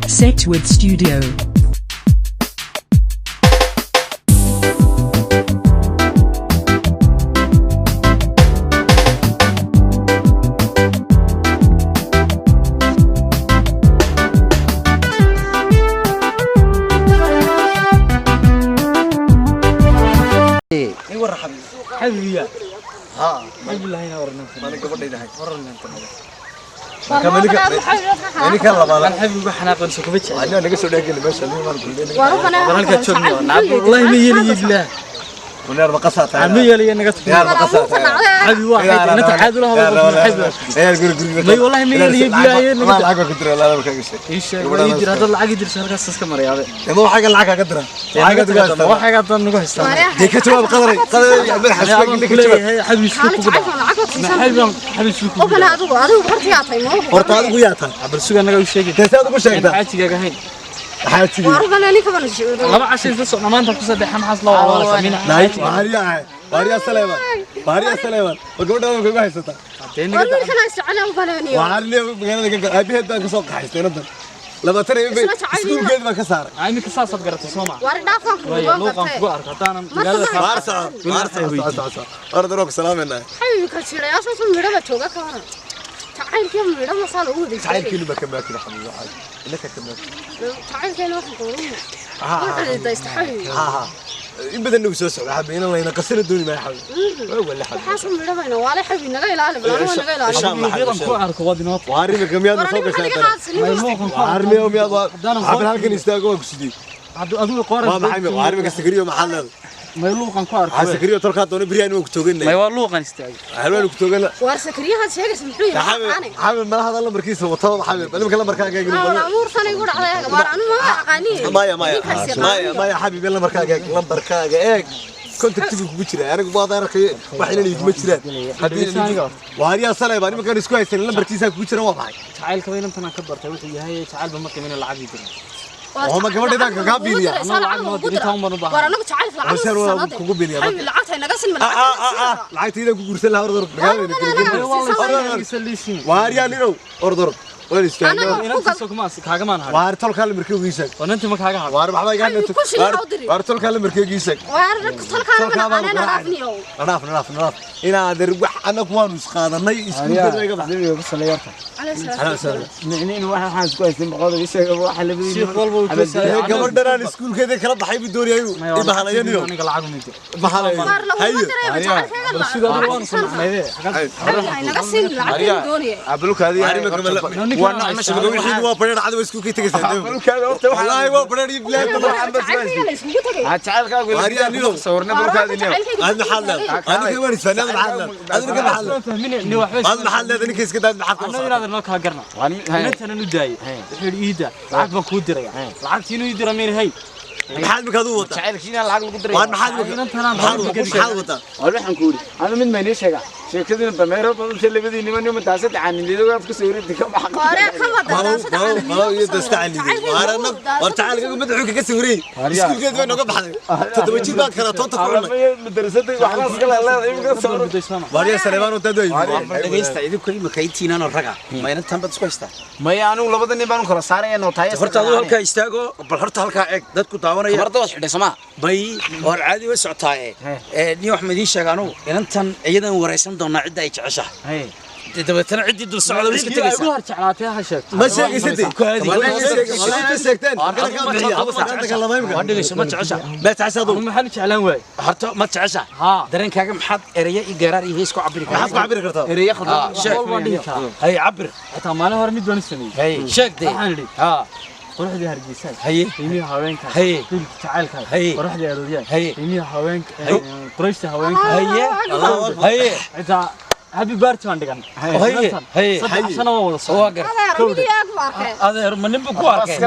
Set with Studio. Xabibiya. Xabibillahina warna. Mana gabadhaydahay. Warna. Ninka labaad. Xabibigu xanaaqan soo kuma jecel. Anaa naga soo dhex meesha nin waan kulmay. Bal halka joogno. Wallahi ma yeeliyo bilaah. Waneer ma qasaa tahay. Ma yeeliyo naga tag. Yaar ma qasaa tahay. Xabibi waa xayd inta caad ula hadlo xabibi. Yaar guri guri. May wallahi ma yeeliyo bilaah naga. Lacag ku dira laa markaa gashay. Ii sheeg waa ii jira dad lacag ii dirso halkaas iska marayaade. Ama waxa lacag ka dira. Lacag ka dira. Waxa ka dad nagu haystaa. Dee ka jawaab qadaray. Qadaray madaxa isku ka jawaab. Xabibi isku kugu dhac. Xabibi xabibi isku kugu. Okan adigu adigu horta yaa tahay ma Horta adigu yaa tahay. Bal suga naga u sheegay. Dee saad ugu sheegtaa. Xaajigaaga hayn. Xaajigi. Waar bana ninka bana sheego. Laba cashay isla socna maanta ku saddex maxaas loo wada sameeyna. Naay baariya baariya Saleeman. Baariya Saleeman. Ma gabadhaada kugu haysataa. Dee War naga ninkan ay socon bananiyo. Waxaan leeyahay magaalada ka aabaheed baan ka soo qaxaystay nadan. 20 iskuulkeed baan ka saaray. Imika saasaad garatay soo ma. Waar dhaafan ku Way luuqan kugu arko haddaanan magaalada Waar saco. Waar saco. Waar daroog salaameynaa. Xabibi ka jiray asoo midho jooga ka waran. Jacaylkii midho ma saa lagu waday. Jacaylkiinu ba ka maakida xabiibi waxaa. Ilaka ka maakida. Jacaylkeena waxaan ku waran. Waxaan daysta xabibi. Ha ha. In badan nagu soo socda xabiibi inaan layna qasina dooni maayo xabiibi. Waa wala xabiibi. Waxaas midho bayna waa la xabibi naga ilaali bal aniga naga ilaali. Luuqyadan ku arko waad inoo. Waar imika miyaad soo gashaa dara. Waar miyaad waa xabiibi halkan istaago waan ku sidii. Adigu qoran. Waa maxay waar imika sakriyo maxaa leedahay? May luuqan ku arko. Waxaa sakriyo tolkaa doona biryaan waan ku tooganay. May waa luuqan istaagay. Halwaan ku tooganay. Waar sakriyaha sheegaysa muxuu yahay? Xabiib malaha hadal lambarkiisa wato xabiib imika lambarkaaga eeg. Waar amuurtan igu dhacday waar anu ma aqaani. Maya maya. Maya maya xabiib lambarkaaga eeg lambarkaaga eeg. Contactigu kugu jira anigu waa arkay wax inaan iguma jiraan. Haddii Waaryaa Saleeman iminkaan isku haysan lambarkiisa kugu jira waa maxay? Jacaylka inantan ka bartay wuxuu yahay jacaylba ma qiimin lacag ii diray. Oo ma gabadheeda kaga biiriya. Waar anagu jacaylka lacag kugu biiriya. Xabibi lacagta naga sin Lacagtayda ku guursan lahaa ordor magaalada Waaryaa ninow ordor waan istaagay. Inantiisa kuma kaaga maan harin. Waar tolkaa lambarkeyga ii sheeg. Inantii ma kaaga harin. Waar waxba iga hadhin. Waar tolkaa lambarkeyga ii sheeg. Waar tolkaa ma dhaafniyo. Dhaaf dhaaf dhaaf. Inaa adeer wax anagu waanu isqaadanay iskuulkeeda iga baxday. Nabiga ku saleeyo horta. Micniin waxa waxaan isku haystay boqol ii sheegay waxa labadii. Sheekh walba uu ku saleeyo. Gabadhan aan iskuulkeeda kala baxay buu doonayay inuu ibahalayaniyo. Aniga lacag uma jiro. Bahalayo. Waar lagu diray jacaylkaaga. Sida adigu waan soo Xabibi naga sin lacag doonayay. Abulkaadi. Waa nacmash wixii waa badheer cad way iskuulka tagaysaa. Wallaahi waa badheer iyo bilaad Jacaylkaaga la iskugu tagay. Jacaylkaagu Waaryaa ninow. Sawirna bulkaadi ninow. Aad maxaad leedahay? Aniga waan isfahanay aad maxaad leedahay? Adiga maxaad leedahay? Ni waxba Aad maxaad leedahay ninka iska daad maxaad ka Anna inaad noo kala garna. Inantan u daayay. Wuxuu yidhi iida lacag baan kuu diraya. Lacagtii inuu ii dira meen hay. Maxaad markaad u wadaa? Jacaylkiina lacag lagu diray. Waar maxaad maxaad wadaa? Waar waxaan ku yiri anu mid ma inii sheega. Sheekadina dameero badan ta labadii niman niman taas caaniliyada afka soo wareegtay ka baxa. Waar ka wada Malaw iyo dasta caaniliyada. Waar anna waar jacaylkaagu madaxuu kaga sawirey. Iskuulkeed way nooga baxday. 7 jir baan kala toonta ku cunay. Madrasada waxaan iska leedahay imika soo Waar yaa Saleeman oo dad way. Dhageysta idinku imika intiinaan raga. Ma inantan bad isku haystaa? Maya anigu labada nin baan u kala saaraya noo tahay. Horta adigu halkaa istaago bal horta halkaa eeg dadku daawanaya. Kamarada waad xidhay sooma? Bay war caadi way socotaa ee nin wax ma idiin sheega anigu inantan iyadan wareysan doonaa cidda ay jeceshahay. Dabeetana ciddii dul socda way iska Igu tagaysaa. har jeclaatay ha sheegto. Ma sheegaysatay. Wallahi ma sheegteen. Kala ka bixiya. Kala lama imika. Waa dhegeyso ma jecesha. Ma jecesha adigu. Maxaan u jeclaan waayay? Horta ma jecesha. Dareenkaaga maxaad eraya iyo geeraar iyo hees ku cabiri Maxaad ku cabiri kartaa? Eraya khaldan. Sheeg. Walba dhihi karaa. Hay cabir. Xitaa maalin hore mid baan u sameeyay. Hay sheeg dee. Waxaan idhi. Quruxdii Hargeysa. Haye. Qiimihi haweenka. Haye. Dilka jacaylka. Haye. Quruxdii arooryaha. Haye. Qiimihi haweenka. Qurayshta haweenka. Haye. Haye. Xitaa happy birthday baan dhigan. Haye. Haye. Saddex cashana waan wada socon. Waa gar. Adeer ku arkay. Adeer ma nin buu ku arkay.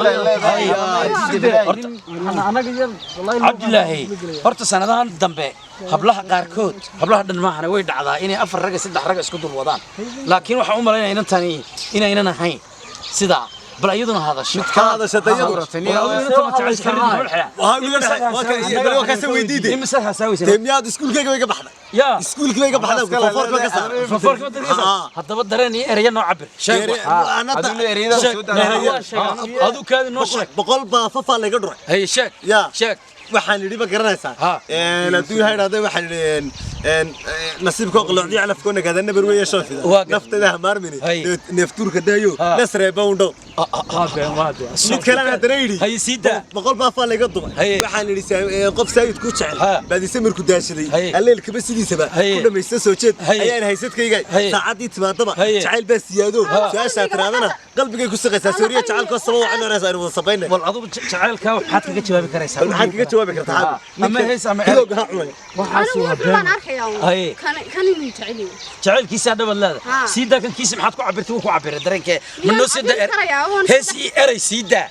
Anaga yar wallahi Cabdilaahi horta sanadahan dambe hablaha qaarkood hablaha dhan maahane way dhacdaa inay 4 rag 3 rag isku dul wadaan laakiin waxaan u malaynayaa inantani inaynan ahayn sidaa bal iyaduna hadasho Mid ka hadashatay iyadu. Waa wiil waa ka waa ka weydiiday. Imisa hasaawaysa Dee miyaad iskuulkeyga way ka baxday? Yaa. Iskuulkii bay ka baxday, foforka ka saaray. Foforka ma dadka Ah. Haddaba dareen iyo ereyo noo cabir. Sheeg wax. Aduna ereyada Sheeg. soo daa. Adu kaadi noo sheeg. 100 baafafaa laga dhuray. Haye, sheeg. Yaa. Sheeg. Waxaan idhi, ma garanaysaa? Ha. Hadduu yahay idhahday, waxaan idhi nasiibkoo qalloocdiyo calafkoo nagaada nabar weeye shoofida. Waa gar- Nafteeda hamaarmini. Hay. Neeftuurka daayo. Ha. Nasreeba undhow. Waa been, waa been. Mid kalena haddana yidhi. Haye, sii daa. 100 baafaa laga dumay. Haye. Waxaan idhi qof saayid ku jecel. Ha. Baadise markuu daashaday. Haye. Alleelkaba sidiisaba. Haye. Ku dhamaysta soo jeed. Haye. Ayaan haysadkayga. Haye. Saacaddii timaadaba. Haye. Jacayl baa siyaado. Ha. Su-aashaa tiraadana qalbigay ku siqaysaa. Sooriya jacaylkoo sabab waxaan oranaysaa aynu wada sabaynay. Wal adugu jacaylkaa waxaad kaga jawaabi karaysaa? Bal maxaad kaga jawaabi kartaa? Ama hees ama erey. Hilowga ha cunay. Waxaas Anigu waa wuxuu been. baan arkayaa uun. Haye. Kan inuu jecel yahay. Jacaylkiisaa dhabaad leeda. Ha. Sii daa kan kiisa, maxaad ku cabirtay? Wuu ku cabiray dareenkee ma Miyaan noo sii daa. cabiri karayaa? Hees iyo erey sii daa.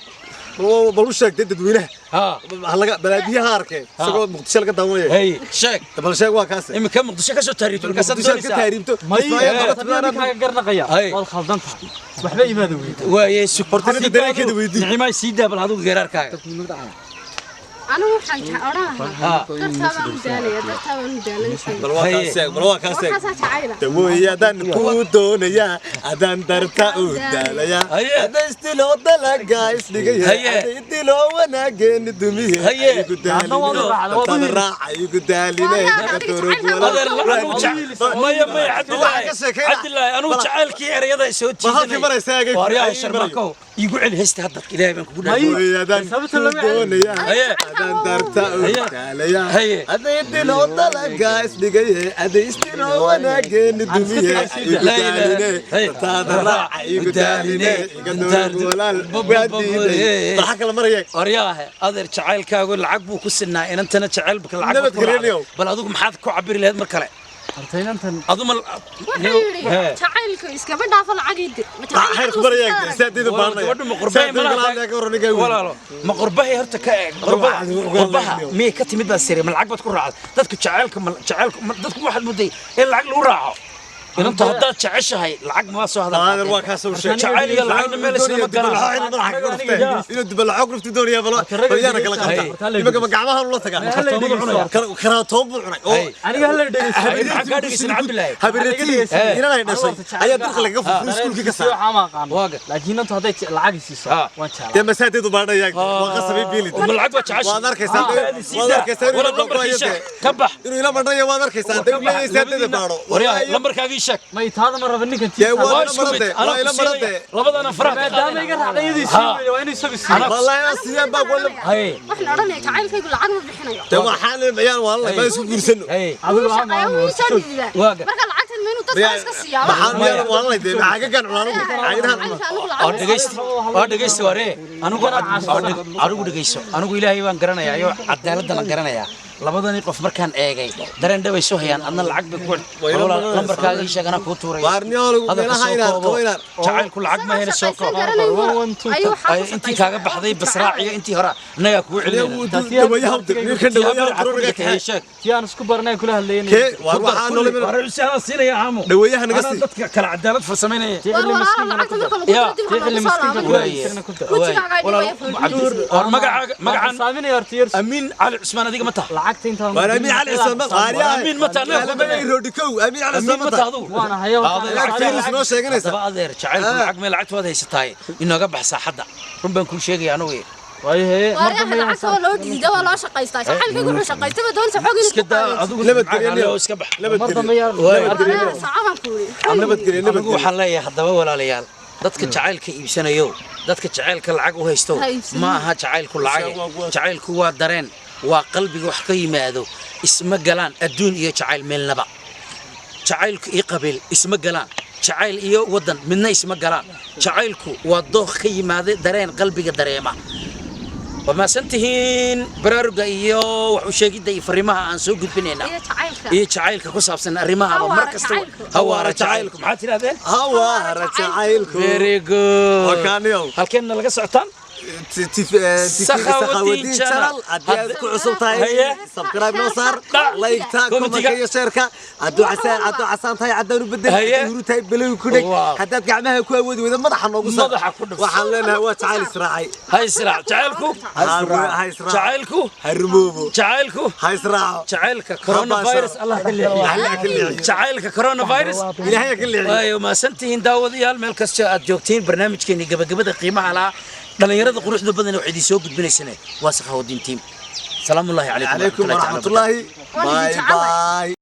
Bal u sheegtay dadweynaha. Ha. Ha laga balaabiyaha arkeen isagoo Muqdisho laga daawanaya. Haye, sheeg. Bal sheeg, waa kaas. Iminka Muqdisho ka soo taariibto markaasaad Muqdisho ka doonaysaa. taariibto. May. Ismaaciil Qabad. Ninkaaga garnaqaya. Haye. Waad khaldan tahay, waxba imaada weyda. Waaye, sug. Horta ninka dareenkeeda weydii. Nicimaay, sii daa bal adigu geeraarkaaga. Anigu waxaan odhan lahaa. Ha. Dartaa baan u daalaya, dartaa baan u daalanay. Bal waa kaas sheeg, bal waa kaas sheeg. Waxaasaa jacayla. Dawooy adaan kuu doonayaa, adaan darta u daalayaa. Haye. Hadda istiloo dalaga isdhigaya. Haye. Hadda istiloo wanaageeni dumiye. Haye. Igu daaline. Hadda waad raacday, waad Dartada u raaca, igu daaline. Waa Iga adiga durug jacaylka walaal. Adeer, anigu maya, maya, Waxaan ka Cabdilaahi, sheekeynaa. Cabdilaahi, anigu jacaylkii ereyada soo Bal halkii maraysa eegay. Waaryaha Ay, Sharmakow, iigu celi heesta hadda, Ilaahay baan kugu dhaafay. Dawooy adaan Sababta kuu lama celin. doonayaa. Haye. Adaan darta u Haye. daalayaa. Haye. Hadda istiloo dalaga isdhigaye. Hadda istiloo wanaageeni dumiye. Igu La ilaaha. daaline. Haye. Dartada raaca, igu daaline. Iga durug walaal. Waa diiday. Bal xagga la maraya. Waryaahe, adeer, jacaylkaagu lacag buu ku sinaa, inantana jacaylka lacag baad ku Nabadgelyo. raacday. Bal adigu maxaad ku cabiri lahayd mar kale? Horta inantan Adu ma Wuxuu yidhi Hee. jacaylku iskaba dhaafo, lacag ii dir. Ma jacayl xeerku lacag baraya uu iska saadida Walaal, baarnaya. gabadhu ma qurbay Saadida malaha. kala hadlaya ka waran ninkaa wiil. Walaalo, ma qurbahay horta ka eeg qurbaha? Qurbaha miyay ka timid baa sire? Ma lacag baad ku raacday dadku jacaylka? Ma jacaylku dadku waxaad mooday in lacag lagu raaco inanta? Haddaad jeceshahay lacag ma soo hadal. Adeer, waa kaas uu sheegay. Jacayl iyo lacagna meel islama galaan. Inuu dibalaxo ku dhufto doonaya, bal bal yaana kala qabta. Imanka ma gacmaha ula tagaa? Kartoomadu cunaya. Karaatoon buu cunay. Oo Hay. Aniga hala dhegeysto. Maxaa kaa dhegeysan, Cabdilaahi? Habiretii inaan ay dhashay ayaa durka lagaga furfuray iskuulkii ka saaray. Waxaa ma aqaano. Waaga. Laakiin inantu hadday lacag i siiso Ha. waan jeclaa. Dee masaadeedu baadhaya waa qasabay biilid. Ma lacag baad jeceshahay? Waad arkaysaa, waad arkaysaa inuu Wala ila lambarkii gogoayo sheeg dee. ka bax. Inuu ila mandhaya waad arkaysaa, dee uu leeyahay saadeeda baadho. Waryahay, lambarkaagii sheeg. May, taada ma raba ninkan Dee tiisa. waa Waa ila isku mid. marade, Anaa waa ila ku siinaya. marade. Labadana faraha ka Maadaama iga qaadanaya. raacday iyadii Ha. sii weeye, waa inuu isagu siiyo. Wallaahi aan siiyaan baa wala. Hay. Waxaan odhanayaa jacaylkaygu lacag ma bixinayo. Dee waxaan ayaan waan la isku guursano. Hay. Adigu Wuu ha shaqeeyaa, maamo. wuu soo dhiibaa. Waaga. Marka lacagtan ma inuu dadka iska siiyaa? Maxaan miyaan waan la dee maxaa ka gacan anigu cagadahan. Jacaylka anigu Oo lacag ma dhegeysti, oo dhegeysti waree. Anigu anigu dhegeyso, anigu Ilaahay baan garanayaa iyo cadaaladana garanayaa. Labadani qof markaan eegay dareen dhabay soo hayaan, adna lacag bay ku walaal. Lambarkaaga ii sheeg, anaa kuu tuuraya. Waarniyool Hadalka meelaha soo inaad koobo. qabo inaad. Jacaylku lacag ma hayna, soo koobo. Ayuu waxaa Ay, ku intii kaaga baxday basraaciyo intii hore annagaa kugu celinayna. Dhawayaha ninkan dhawayaha durka ka Hay, sheeg. Tii aan isku baranay kula hadlayay. Kee waar waxaa nolol War cusaan siinaya aamu. Dhawayaha naga Anaa sii. dadka kala cadaalad farsamaynaya. War walaalo, lacagta marka lagu Ya. diro dib ha loogu soo laaban. Waaye. Wejigaaga ay Walaal, dhibaya foolkiisa. Cabdi- war magacaaga magacaan Saaminaya horta yar. Amiin Cali Cusmaan adiga ma taha? Lacagta intaan Waar Amiin Cali Cusmaan waaryaha. Amiin ma taha? Roodikow Amiin Cali Amiin Cusmaan ma ma taha taha? adigu? Waan hayo. Adeer, Lacag Fayrus noo sheeganaysa. Haddaba adeer, jacaylku lacag meel lacagta waad haysataay inooga bax saaxadda, run baan kuu sheegaya anugu. Waayahe, mar Waaryaha dambe lacagta waa loo diidaa, waa loo shaqaystaa. Jacaylkaygu wuxuu shaqaystay ba doonaysa xoog inuu Iska ku daa qaadato. adigu. Nabadgelyo. Leo, iska bax. Mar dambe yaa. Waaryaha saca baan ku yidhi. Nabadgelyo, Anigu nabadgelyo. waxaan leeyahay haddaba walaalayaal, dadka jacaylka iibsanayo, dadka jacaylka lacag u haysto, Ha iibsanin. ma aha jacaylku lacag. Jacaylku waa dareen, waa qalbiga wax ka yimaado. Isma galaan adduun iyo jacayl meelnaba. Jacaylku iyo qabiil isma galaan, jacayl iyo waddan midna isma galaan. Jacaylku waa dooq ka yimaada dareen qalbiga dareema. Waa mahadsantihiin baraaruga iyo wax u sheegidda iyo fariimaha aan soo gudbinayna Iyo jacaylka. iyo jacaylka ku saabsan arrimahaba mar Hawaara kasta. jacaylku. Hawaara jacaylku, maxaad tidhahdeen? Hawaara jacaylku. Very good. Waa kaaniyow. Halkeenna laga socotaan. Sakhaawadiin Channel. Haddii aad ku cusub tahay, Haye. subscribe noo saar, Dhac. like-ta, Commentiga. comment-ka iyo share-ka. Hadduu casaan, hadduu casaan tahay, caddaan u bedel. Haye. Haddii huru tahay, balow ku dheg. Wow. Haddaad gacmaha ku awoodi weydo, madaxa noogu saar. Madaxa ku dhufso. Waxaan leenahay waa jacayl israacay. Ha israac jacaylku. Ha israaco. Jacaylku. Ha rumoobo. Jacaylku. Ha israaco. Jacaylka coronavirus Allah ka leexiyo. Allah ka leexiyo. Jacaylka coronavirus Ilaahay ka leexiyo. Waayo, mahadsantihiin daawadayaal meel kasta aad joogtiin. Barnaamijkeeni gabagabada qiimaha lahaa, dhalinyarada quruxda badan waxay idiin soo gudbinaysane waa Sakhaawadiin Team. Salaamullaahi calaykum. عليكم ورحمة الله. Waan idin باي jecelahay. باي.